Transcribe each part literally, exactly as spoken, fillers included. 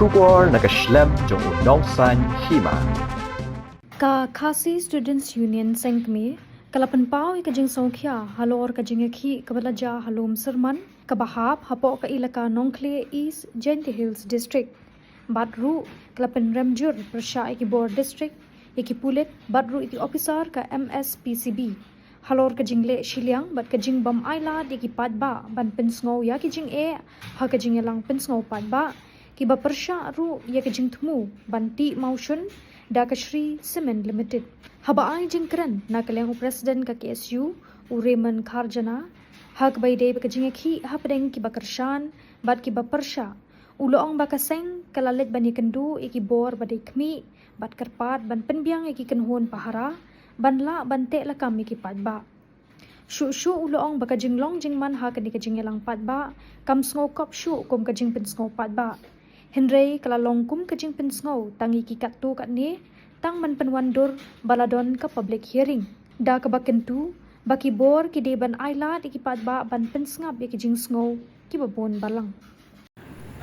Khubor na ka shlem jong u nongsan hima. Ka Khasi Students Union Seng Kmie ka la pynpaw ïa ka jingsngewkhia halor ka jingïakhih kaba la jia ha Lum Syrman kaba hap hapoh ka ilaka Nongkhlieh East Jaintia Hills District. Bad ruh ka la pynrem jur pyrshah ïa ki bor district, ïa ki pulit bad ruh ïa ki ophisar ka M S P C B halor ka jingleh shiliang bad ka jingbym ailad ïa ki paidbah ban pynsngew ïa ki jingeh ha ka jingïalang pynsngew paidbah, kiba pyrshah ruh ïa ka jingthmu ban tih mawshun da ka Shree Cement Limited. Haba ai jingkren na ka liang u President ka K S U, u Raymond Kharjana, ha kaba ïadei bad ka jingïakhih hapdeng kiba kyrshan bad kiba pyrshah, u la ong ba ka seng ka la leit ban ïakynduh ïa ki bor ba dei khmih bad kyrpad ban pynbiang ïa ki kynhun pahara ban lah ban teh lakam ïa ki paidbah. Shuh shuh u la ong ba ka jinglong jingman ha kane ka jingïalang paidbah kam sngewkop shuh kum ka jingpynsngew paidbah. Hynrei ka la long kum ka jingpynsngew tang ïa ki katto katne tang ban pynwandur ba la don ka public hearing, da kaba kyntu ba ki bor ki dei ban ailad ïa ki paidbah ban pynsngap ïa ki jingsngew kiba bun balang.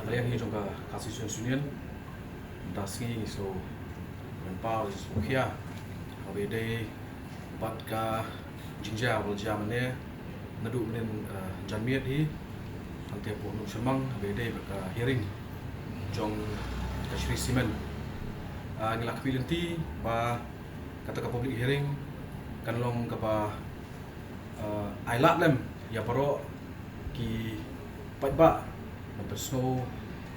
Na ka liang hi jong ka Khasi Students Union, mynta sngi ngi sngewpynpaw, ngi sngewkhia haba ïadei bad ka jingjia ba la jia mynne, naduh mynnin, eh, janmiet hi hangtei hapoh Lum Syrman haba ïadei bad ka hearing jong ka Shree Cement. Ah, ngi la khmih lynti ba kata ka public hearing kan long kaba, eh, ailad lem ïa baroh ki paidbah ban pynsngew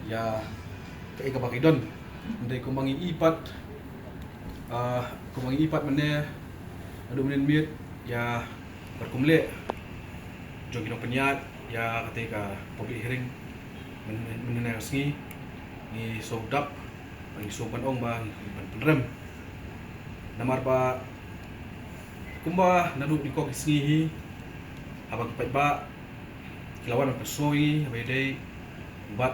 ïa kaei kaba ki don. Hynrei kumba ngi i pat, eh, kumba ngi i pat mynne, naduh mynnin miet ïa ka rukom leh jong ki nongpynïaid ïa katei ka public hearing myn-, myn-, mynne ka sngi, ngi sngewdap, ngi sngewpynong ba ngi ban pynrem. Namar ba kumba naduh nyngkong ki sngi hi, haba ki paidbah ki la wan ban pynsngew ïa ngi haba ïadei bad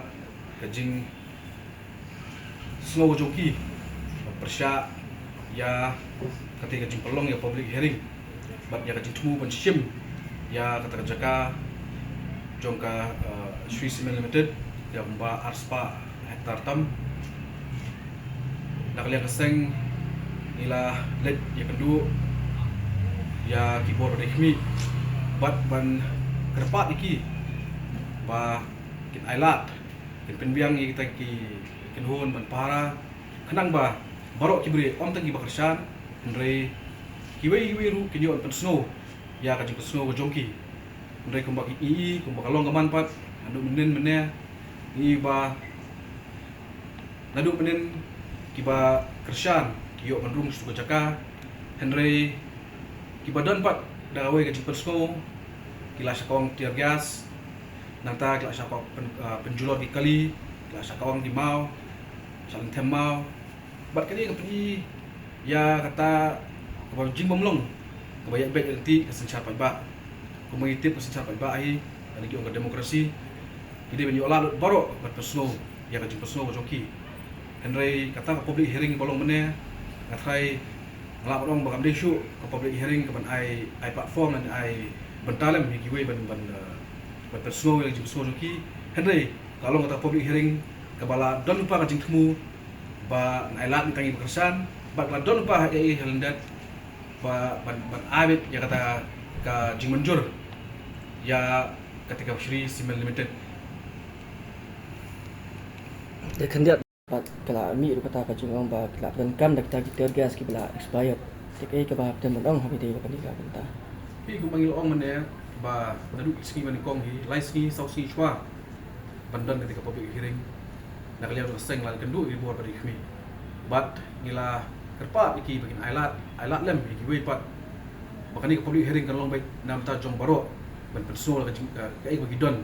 ka jingsngew jong ki ban pyrshah ïa katei ka jingpynlong ïa public hearing bad ïa ka jingthmu ban shim ïa kata ka jaka jong ka, eh, Shree Cement Limited, ïa kumba arspah hektar tam. Na ka liang ka seng ngi la leit ïakynduh ïa ki bor ba dei khmih bad ban kyrpad ïa ki ba kin ailad, kin pynbiang ïa kita ki kynhun ban pahara, khnang ba baroh ki briew, ym tang kiba kyrshan, hynrei kiwei kiwei ruh kin ïoh ban pynsngew ïa ka jingpynsngew ka jong ki. Hynrei kumba ngi i, kumba ka long ka man pat, naduh mynnin mynne, ngi i ba naduh mynnin kiba kyrshan ki ïoh ban rung sha ka jaka, hynrei kiba don pat da kawei ka jingpynsngew ki la shah kawang tear gas, nangta ki la shah kawang pyn-, ah, pynjulor ki kali, ki la shah kawang ki maw, shah lynthem maw. Bad kane ka pyni ïa kata kaba jingbymlong kaba ïaid beit ïaid lynti ka synshar paidbah. Kumba ngi tip ka synshar paidbah hi, lada ki ong ka demokrasi, ki dei ban ïoh lad lut baroh ban pynsngew ïa ka jingpynsngew ka jong ki. Hynrei kata ka public hearing ba long mynne, nga tharai nga lah ban ong ba kam dei shuh ka public hearing kaban ai, ai platform lane ai bynta lem ïa kiwei ban, ban, eh, ban pynsngew ïa ka jingpynsngew jong ki. Hynrei ka long kata ka public hearing kaba la don lypa ka jingthmu ban ailad tang ïa kiba kyrshan, bad ka la don lypa ha ïa i ha lyndet ba ban, ban ai beit ïa kata ka jingmynjur ïa kata ka Shree Cement Limited. Dei khyndiat pat ka la mih ruh kata ka jingong ba ki la pyndonkam da kita ki tear gas kiba la expired. Te kaei kaba pyndonkam ong ha kane ka bynta? Phi, kumba ngi la ong mynne ba naduh ki sngi ba nyngkong hi, lai sngi saw sngi shuwa ban don kata ka public hearing, na ka liang ka seng la ïakynduh ïa ki bor ba dei khmih. Bad ngi la kyrpad ïa ki ba kin ailad, ailad lem ïa kiwei pat, ba kane ka public hearing kan long beit na bynta jong baroh ban pynsngew la ka jing, eh, kaei ba ki don.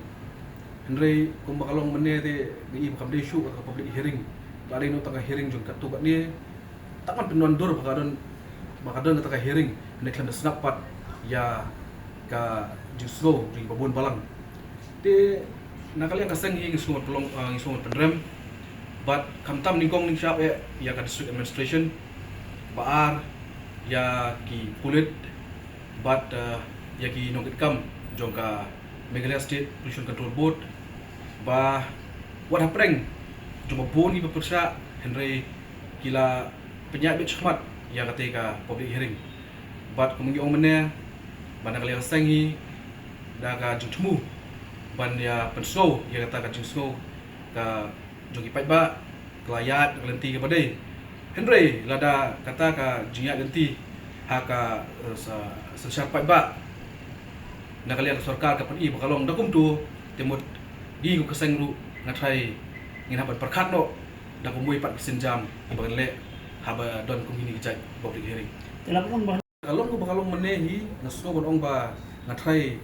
Hynrei kumba ka long mynne te ngi i ba kam dei shuh kata ka public hearing. Ka la dei noh tang ka hearing jong katto katne. Tang ban pynwandur ba ka don, ba ka don kata ka hearing, hynrei khlem da sngap pat ïa ka jingsngew jong kiba bun balang. Te na ka liang ka seng hi ngi sngewbha pynlong, ah, ngi sngewbha pynrem bad khamtam nyngkong nyngshap eh ïa ka district administration, ba ar ïa ki pulit bad, ah, ïa ki nongkitkam jong ka Meghalaya State Pollution Control Board, ba wat hapdeng jong ba bun kiba pyrshah, hynrei ki la pynïaid beit shakhmat ïa katei ka public hearing. Bad kum ngi ong mynne ba na ka liang ka seng hi da ka jingthmu ban ïa pynsngew ïa kata ka jingsngew ka jong ki paidbah, ka la ïaid ka lynti kaba dei. Hynrei lada kata ka jingïaid lynti ha ka, eh, sa, synshar paidbah na ka liang ka sorkar ka pyni ba ka long da kumtu, te mut ngi kum ka seng ruh nga tharai ngin hap ban pyrkhat noh da kumwei pat ka sienjam ba ngan leh haba don kum kine ki jait public hearing. Te la ka long ba ka long mynne hi, nga sngew ban ong ba nga tharai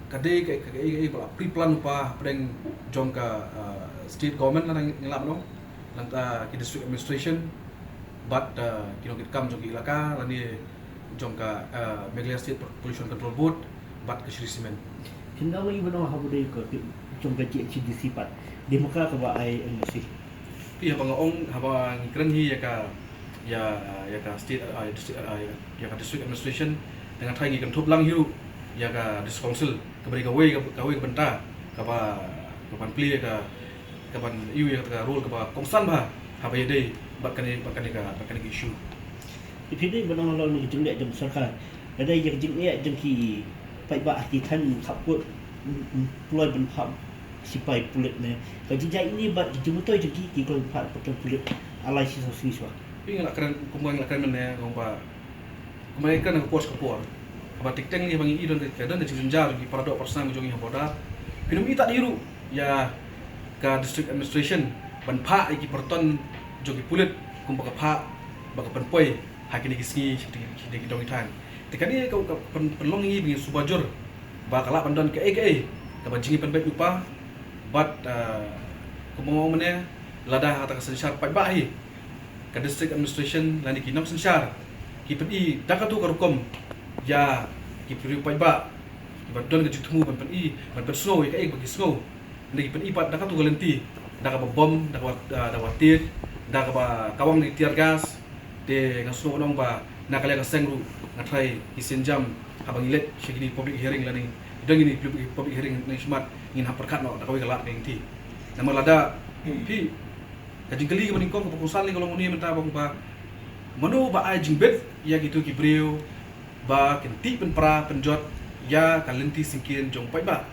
ka dei ka, ka, ka, ka, ka, ba la pre-plan lypa hapdeng jong ka, uh, state government, lane ngi lah ban ong, lane, uh, ki district administration bad, uh, ki nongkitkam jong ki elaka, lane jong ka, uh, Meghalaya State Pollution Control Board bad ka Shree Cement. Hynda ngi ban ong haba dei ka, ka jong ka G H A D C pat, dei ma ka kaba ai N O C? Phi, haba nga ong, haba ngi kren hi ïa ka, ïa, ïa ka state, ah, ïa district, ah, ïa, ïa ka district administration, te nga tharai ngi kynthup lang hi ruh ïa ka district council, kaba dei kawei, kawei ka bynta kaba, kaban plie ka, kaban ïoh ïa ka role kaba kongsan bha haba ïadei bad kane, bad kane ka, bad kane ka issue. Phi dei ban ong halor kane ka jingleh jong sorkar, lada ïa ka jingeh jong ki paidbah ha ki thaiñ khappud, mm, mm, pynlong ban phah sipai pulit ne. Ka jingjia ine bad ki jingmyntoi jong ki, ki kloi phah pyrton pulit. Alai shi saw sngi shuwa. Phi, nga la kren, kumba nga la kren mynne, kumba, kumba nga la kren ka por sha ka por. Haba tik teng lei ba ngi i don ka, don ka jingjynjar jong ki para doh para snam jong ngi ha border. Phin ym i tad hi ruh ïa ka district administration ban phah ïa ki pyrton jong ki pulit kumba ka phah ba ka pynpoi ha kine ki sngi, ha kine ki dong ki thaiñ. Te kane ka, ka pyn-, pynlong ïa ngi ba ngin suba jur ba ka lah ban don kaei kaei kaba jingïapynbeit lypa bad, ah, kumba nga ong mynne, lada ha kata ka synshar paidbah hi ka district administration lane ki nongsynshar ki pyni da katto ka rukom ïa ki briew paidbah kiba don ka jingthmu ban pyni, ban pynsngew ïa kaei ba ki sngew. Ngi pyni pat da katto ka lynti, da kaba bom, da kaba, da, da kaba tied, da kaba kawang da ki tear gas. Te nga sngew ban ong ba na ka liang ka seng ruh nga tharai ki sienjam haba ngi leit sha kine public hearing lane don kine public hearing ne shakhmat, ngin hap pyrkhat noh da kawei ka lad ka lynti. Namar lada, hmm, phi, ka jingkylli kaba nyngkong kaba kongsan lei ka long une mynta ba, ba mano ba ai jingbit ïa kito ki briew ba kin tih pynpra pynjot ïa ka lynti syngkien jong paidbah.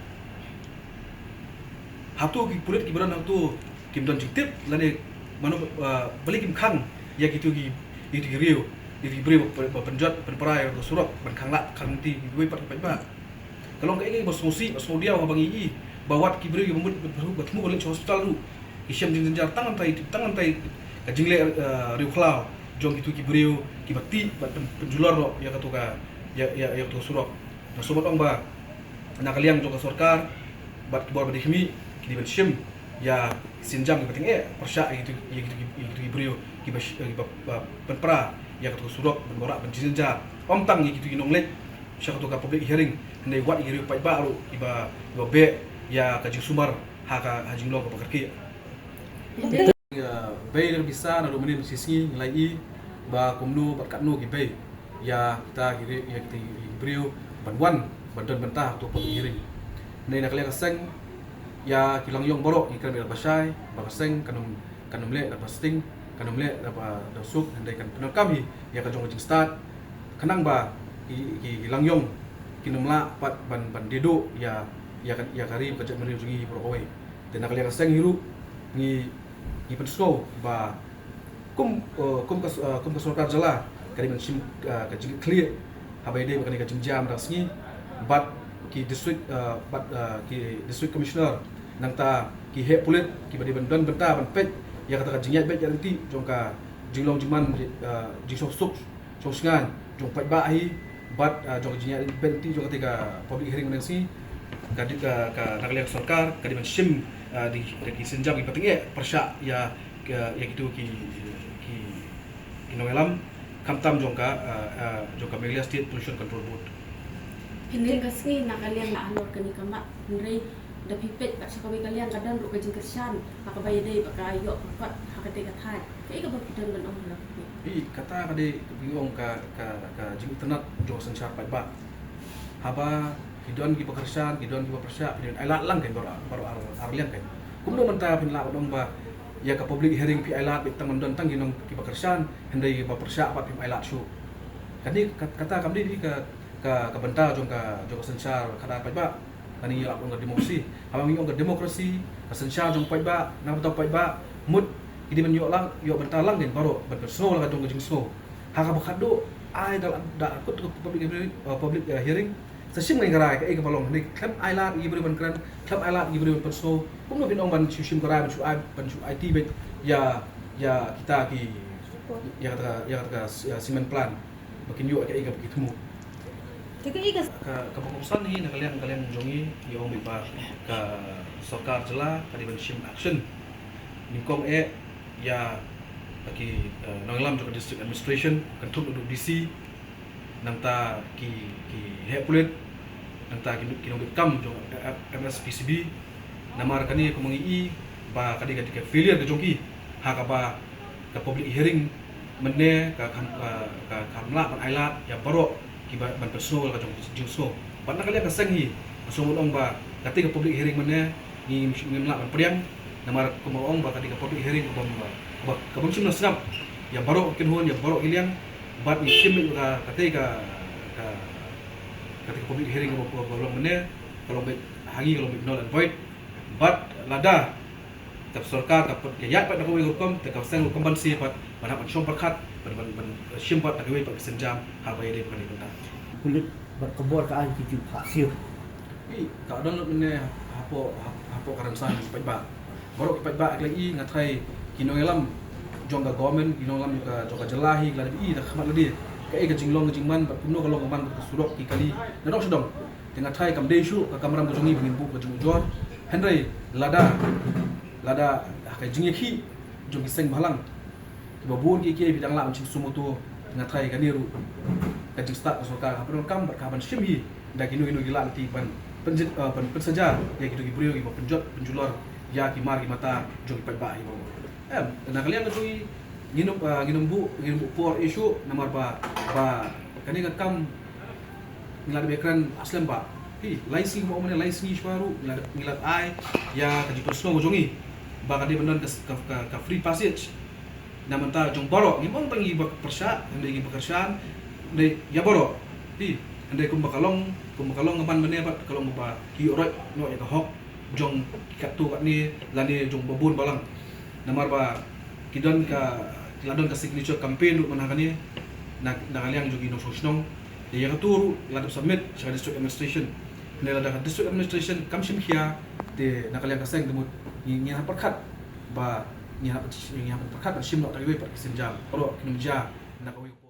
Hato ki pulit kiba don hato kim don jingtip lane mano, uh, balei kim khang ïa kito ki, ïa kito ki briew, ïa kito ki briew ba, ba pynjot pynpra ïa ka surok ban khang lad khang lynti kiwei pat ki paidbah. Ka long kaei kaei ba sngewsih ba sngewdiaw haba ngi i ba wat ki briew kiba mut ba thmu ban leit sha hospital ruh ki shem jingjynjar tang hangtai, tang hangtai ka jingleh, eh, riewkhlaw jong kito ki briew kiba tih bad pyn-, pynjulor noh ïa kato ka, ïa, ïa, ïa kato ka surok. Nga sngew ban ong ba na ka liang jong ka sorkar bad ki bor ba dei khmih, ki dei ban shim ïa ki sienjam kiba tyngeh pyrshah ïa kito, ïa kito, ïa kito ki briew kiba sh-, kiba, ba pynpra ïa kato ka surok ban wanrah ban jingjynjar. Ym tang ïa kito ki nongleit sha kato ka public hearing, hynrei wat ïa ki riew paidbah ruh kiba, kiba beh ïa ka jingsumar ha ka, ha jinglong kaba kyrkieh. Ïa, bei da ka visa naduh mynnin shisngi, ngi la ïohi ba kumno bad katno ki bei ïa kita ki ri-, ïa kita ki briew ban wan ban don bynta ha kato ka public hearing. Hynrei na ka liang ka seng, ïa ki langïong baroh ngi kren beit da kaba shai ba ka seng kan ym, kan ym leh da kaba sting, kan ym leh da kaba da suk, hynrei kan pyndonkam hi ïa ka jong ka jingstad khnang ba ki, ki, ki langïong kin ym lah pat ban, ban die duh ïa, ïa ka, ïa ka ri bad ka jaitbynriew jong ngi baroh kawei. Te na ka liang ka seng hi ruh ngi, ngi pynsngew ba kum, eh, kum ka s-, eh, kum ka sorkar jylla ka dei ban shim, eh, ka jingkitkhlieh haba ïadei bad kane ka jingjia mynta ka sngi bad ki district, eh, bad, eh, ki district commissioner, nangta ki heh pulit kiba dei ban don bynta ban peit ïa kata ka jingïaid beit ïaid lynti jong ka jinglong jingman, eh, jingsuk suk suk sngewsih jong paidbah hi bad, ah, jong ka jingïaid beit lynti jong katei ka public hearing mynta ka sngi. Ka dei ka, ka na ka liang sorkar ka dei ban shim, ah, da ki sienjam kiba tyngeh pyrshah ïa, ïa kito ki, ki, ki nongïalam khamtam jong ka, ah, ah, jong ka Meghalaya State Pollution Control Board. Hynrei ka sngi na ka liang la halor kane ka mat, hynrei da phi peit pat sha kawei ka liang ka don ruh ka jingkyrshan ha kaba ïadei bad ka ïoh ka kot ha katei ka thaiñ. Kaei kaba phi don ban ong halor kane? Ï, kata ka dei ka phi ong ka, ka, ka jingitynnad jong ka synshar paidbah. Haba ki don kiba kyrshan, ki don kiba pyrshah, phi dei ban ailad lang kein baroh, baroh ar, ar liang kein. Kumno mynta phin lah ban ong ba ïa ka public hearing phi ailad beit tang ban don tang ki nong kiba kyrshan, hynrei kiba pyrshah pat phim ailad shuh. Kane ka, kata kam dei hi ka, ka, ka bynta jong ka, jong ka synshar khadar paidbah. Kane ngi lah ban ong ka democracy. Haba ngi ong ka democracy, ka synshar jong paidbah, na bynta paidbah, mut ki dei ban ïoh lang, ïoh bynta lang kin baroh ban pynsngew la ka jong ka jingsngew. Ha kaba khatduh, ai da, da kut ka public hearing, uh, public, uh, hearing. Sa shim ngi ka rai kaei kaba long, ne khlem ailad ïa ki briew ban kren, khlem ailad ïa ki briew ban pynsngew. Kumno phin ong ban shu shim ka rai ban shu ai, ban shu aiti beit ïa, ïa kita ki, ïa kata ka, ïa kata ka, ïa cement plant. Ba kin ïoh kaei kaba ki thmu. Te kaei ka Ka, kaba kongsan hi na ka liang, ka liang jong ngi, ngi ong beit ba ka sorkar jylla ka dei ban shim action nyngkong eh ïa ki, eh, nongïalam jong ka district administration, kynthup naduh D C, nangta ki, ki heh pulit, nangta ki, ki nongbit kam jong M S P C B. Namar kane kumba ngi i ba ka dei ka, ka failure ka jong ki ha kaba ka public hearing mynne ka kham, ka, ka kham lah ban ailad ïa baroh kiba ban pynsngew la ka jong jingsngew. Bad na ka liang ka seng hi, nga sngew ban ong ba katei ka public hearing mynne ngi, ngim lah ban pdiang. Namar kumba ong ba katei ka public hearing ka bym, ka bym shym la sngap ïa baroh ki kynhun, ïa baroh ki liang. Bad ngi shim beit ba katei ka, ka, katei ka public hearing kaba, kaba long mynne ka long beit ha ngi ka long beit null and void. Bad lada ka sorkar ka put ka ïaid pat da kawei ka rukom, te ka seng rukom ban sngewbha pat ban hap ban shong pyrkhat, ban, ban, ban shim pat da kawei pat ka sienjam ha kaba ïadei bad kane ka bynta. Pulit bad ka bor ka ai ki jingpynshai. Ï, ka don lut mynne hapoh, hap-, hapoh ka rynsan ki paidbah. Baroh ki paidbah, ki la i, nga tharai ki nongïalam jong ka government, ki nongïalam jong ka, jong ka jylla hi, ki la dep i da ka khmat lade kaei ka jinglong ka jingman bad kumno ka long ka man bad ka surok ki kali na dong sha dong. Te nga tharai kam dei shuh ka kamram ka jong ngi ba ngin buh ka jingujor. Hynrei lada, lada ha ka jingïakhih jong ki seng bhalang kiba bun kiei kiei phi dang lah ban shu sumar to, te nga tharai kane ruh ka jingstad ka sorkar ka hap ban donkam bad ka hap ban shim hi da kino kino ki lad lynti ban pynjit, eh, ban pynsaja ïa kito ki briew kiba pynjot pynjulor ïa ki mar ki mata jong ki paidbah hi baroh. Em, na ka liang ka jong ngi, ngin ym, eh, ngin ym buh, ngin ym buh por ei shuh namar ba, ba kane ka kam ngi la dep ïakren ha slem bha. Hi, lai sngi kumba ong mynne, lai sngi shuwa ruh ngi la, ngi la ai ïa ka jingpynsngew ka jong ngi ba ka dei ban don ka, ka, ka, ka free passage na bynta jong baroh, ngim ong tang ïa kiba pyrshah, hynrei ïa kiba kyrshan, hynrei ïa baroh. Hi, hynrei kumba ka long, kumba ka long ka ban mynne pat ka long ba ki ïoh roi noh ïa ka hok jong ki katto katne lane jong ba bun balang. Namar ba ki don ka, ki la don ka signature campaign ruh man ha kane na, na ka liang jong ki nongshong shnong. Te ïa kato ruh la dep submit sha ka district administration. Hynrei lada ka district administration kam shim khia, te na ka liang ka seng te mut ngi, ngi hap pyrkhat ba, ngi hap, ngi hap pyrkhat ban shim noh da kawei pat ki sienjam. Baroh kin ym jia na kawei.